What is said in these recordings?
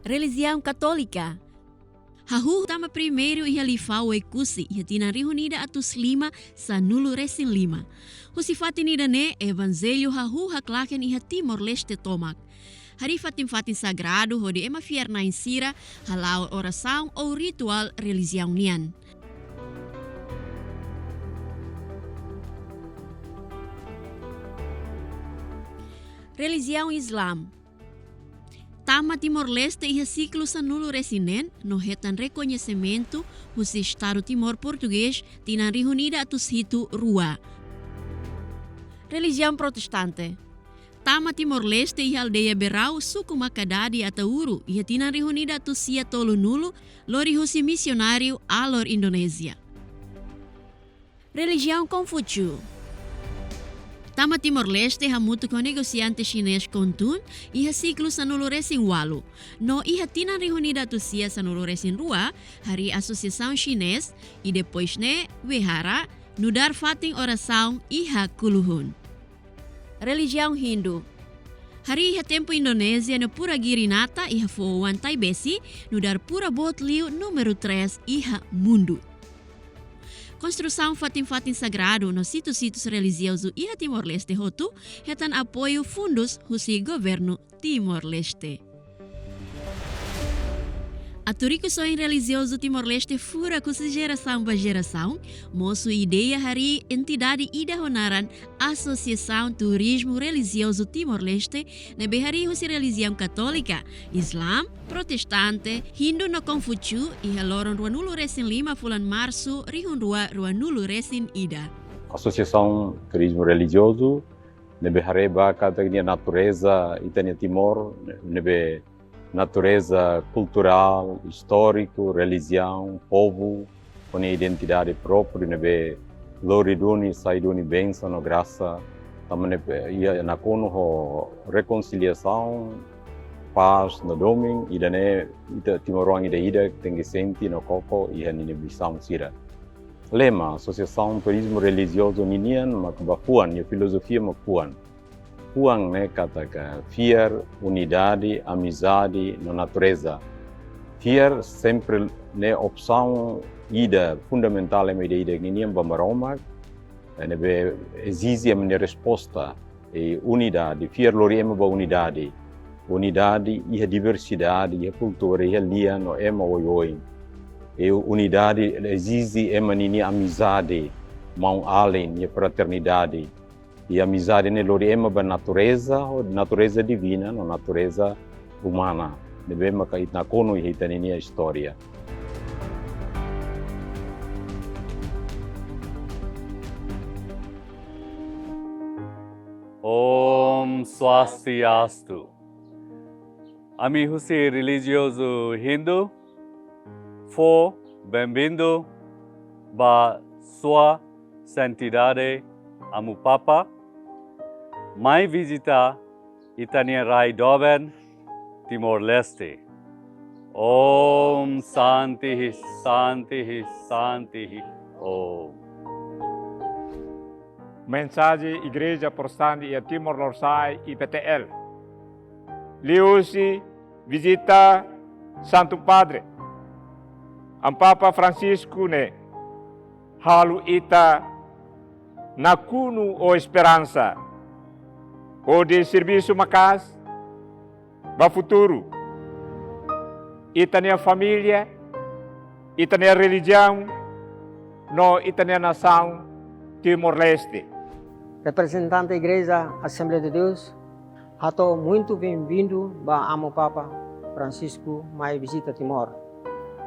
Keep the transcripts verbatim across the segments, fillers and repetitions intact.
Relijiaun Katólika. Hahú tama primeiru iha Lifau Oekusi iha tinan rihun ida atus lima sanulu resin lima. Husi fatin ida-ne'e, evanjellu hahú haklaken iha Timor-Leste tomak. Harii fatin-fatin sagradu hodi ema fiar-na'in sira hala'o orasaun ou rituál relijiaun nian. Relijiaun Islam. Tama Timor-Leste iha sékulu sanulu resin neen no hetan rekoñesimentu husi Estadu Timor Portugés tinan rihun ida atus hitu rua. Relijiaun Protestante. Tama Timor-Leste iha aldeia Berau, suku Makadadi, Ataúro, iha tinan rihun ida atus sia tolunulu, lori husi misionáriu Alor Indonézia. Relijiaun Konfúsiu. Tama Timor-Leste hamutuk ho negosiante xinés Kon Tun iha sékulu sanulu resin ualu. No iha tinan rihun ida atus sia sanulu resin rua, harii asosiasaun xinés, i depois ne'e wihara, nu'udar fatin orasaun iha Kuluhun. Relijiaun Hindu. Harii iha tempu Indonézia no Pura Girinata iha foho-oan Taibesi, nu'udar pura boot liu númeru três iha mundu. Konstrusaun fatin-fatin sagradu no sítiu-sítiu relijiozu iha Timor-Leste hotu hetan apoiu fundus husi governu Timor-Leste. Atu rikusoin relijiozu Timor-Leste furak husi jerasaun ba jerasaun, mosu ideia harii entidade ida ho naran Asosiasaun Turizmu Relijiozu Timor-Leste, ne'ebé harii husi relijiaun Katólika, Islam, Protestante, Hindu no Konfúsiu, iha loron ruanulu resin lima fulan Marsu rihun rua ruanulu resin ida. Asosiasaun Turizmu Relijiozu ne'ebé haree ba katak nia natureza ita-nia Timor, ne'ebé natureza kulturál, istóriku, relijiaun, povu, ho nia identidade própriu, ne'ebé lori duni, sai duni bensaun no grasa, tanba ne'e, iha nakonu ho rekonsiliasaun, pás no domin, ida-ne'e ita timoroan ida-idak tenke sente no koko iha ninia misaun sira. Lema Asosiasaun Turizmu Relijiozu ninian mak ba fuan, nia filozofia mak fuan. Fuan ne'e katak fiar, unidade, amizade no natureza. Fiar sempre ne'e opsaun ida fundamentál ema ida-idak ninian ba Maromak, ne'ebé ezije ema nia resposta. I unidade, fiar lori ema ba unidade. Unidade iha diversidade, iha kultura, iha lian no ema oioin. I unidade ezije ema ninia amizade, maun-alin, iha fraternidade. I amizade ne'e lori ema ba natureza, natureza divina no natureza umana, ne'ebé maka ita nakonu iha ita-ninia istória. Om Swastiastu. Ami husi relijiozu Hindu fó benvindu ba Sua Santidade Amu Papa mai vizita ita-nia rai doben Timor-Leste. Om Santihi, Santihi, Santihi, Om. Mensajen Igreja Protestante iha Timor Lorosa'e, I P T L. Liuhusi vizita Santu Padre, Amu Papa Francisco ne'e, halo ita nakonu ho esperansa hodi servisu maka'as ba futuru. Ita-nia família, ita-nia relijiaun, no ita-nia nasaun Timor-Leste. Reprezentante Igreja Assembleia de Deus, hato'o muitu benvindu ba Amu Papa Francisco mai vizita Timor.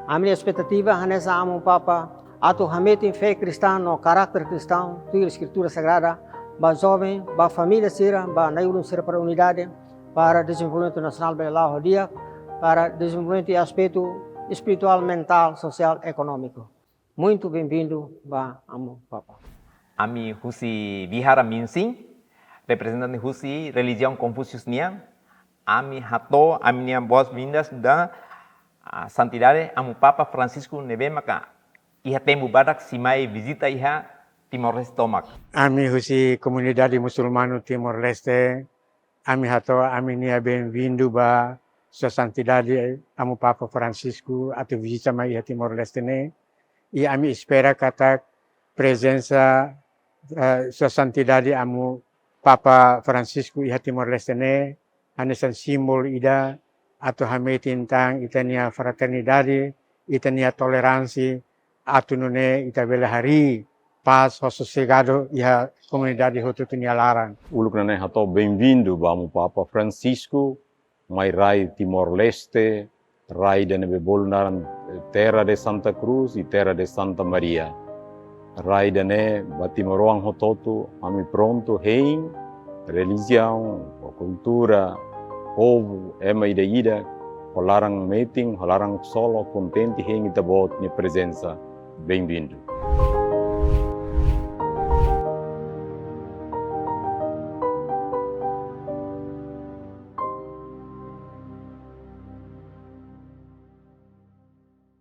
Ami-nia espetativa hanesan Amu Papa atu hametin fé kristaun no karakter kristaun, tuir Eskritura Sagrada, ba joven, ba família sira, ba na'i-ulun sira para unidade, para dezenvolvimentu nasionál bele la'o ho di'ak, para dezenvolvimentu iha aspetu espirituál, mentál, sosiál, ekonómiku. Muitu benvindu ba Amu Papa. Ami husi Vihara Minsin, reprezentante husi relijiaun Konfúsiu nian, ami hato'o ami-nia boas-vindas ba, ah, Santidade Amu Papa Francisco ne'ebé maka iha tempu badak sei mai vizita iha Timor-Leste tomak. Ami husi komunidade musulmanu Timor-Leste, ami hato'o ami-nia benvindu ba Sua Santidade Amu Papa Francisco atu vizita mai iha Timor-Leste ne'e, i ami espera katak prezensa, eh, Sua Santidade Amu Papa Francisco iha Timor-Leste ne'e hanesan símbolu ida atu hametin tan ita-nia fraternidade, ita-nia toleránsia, atu nune'e ita bele harii pás ho sosegadu iha komunidade hotu-hotu nia laran. Uluk ne'e hato'o benvindu ba Amu Papa Francisco, mai rai Timor-Leste, rai ida ne'ebé bolu naran, eh, Terra de Santa Cruz e Terra de Santa Maria. Rai ida-ne'e ba timoroan hotu-hotu, ami prontu hein, relijiaun, kultura, povu, ema ida-idak, ho laran metin, ho laran ksolok, kontente hein Ita-Boot nia prezensa. Benvindu.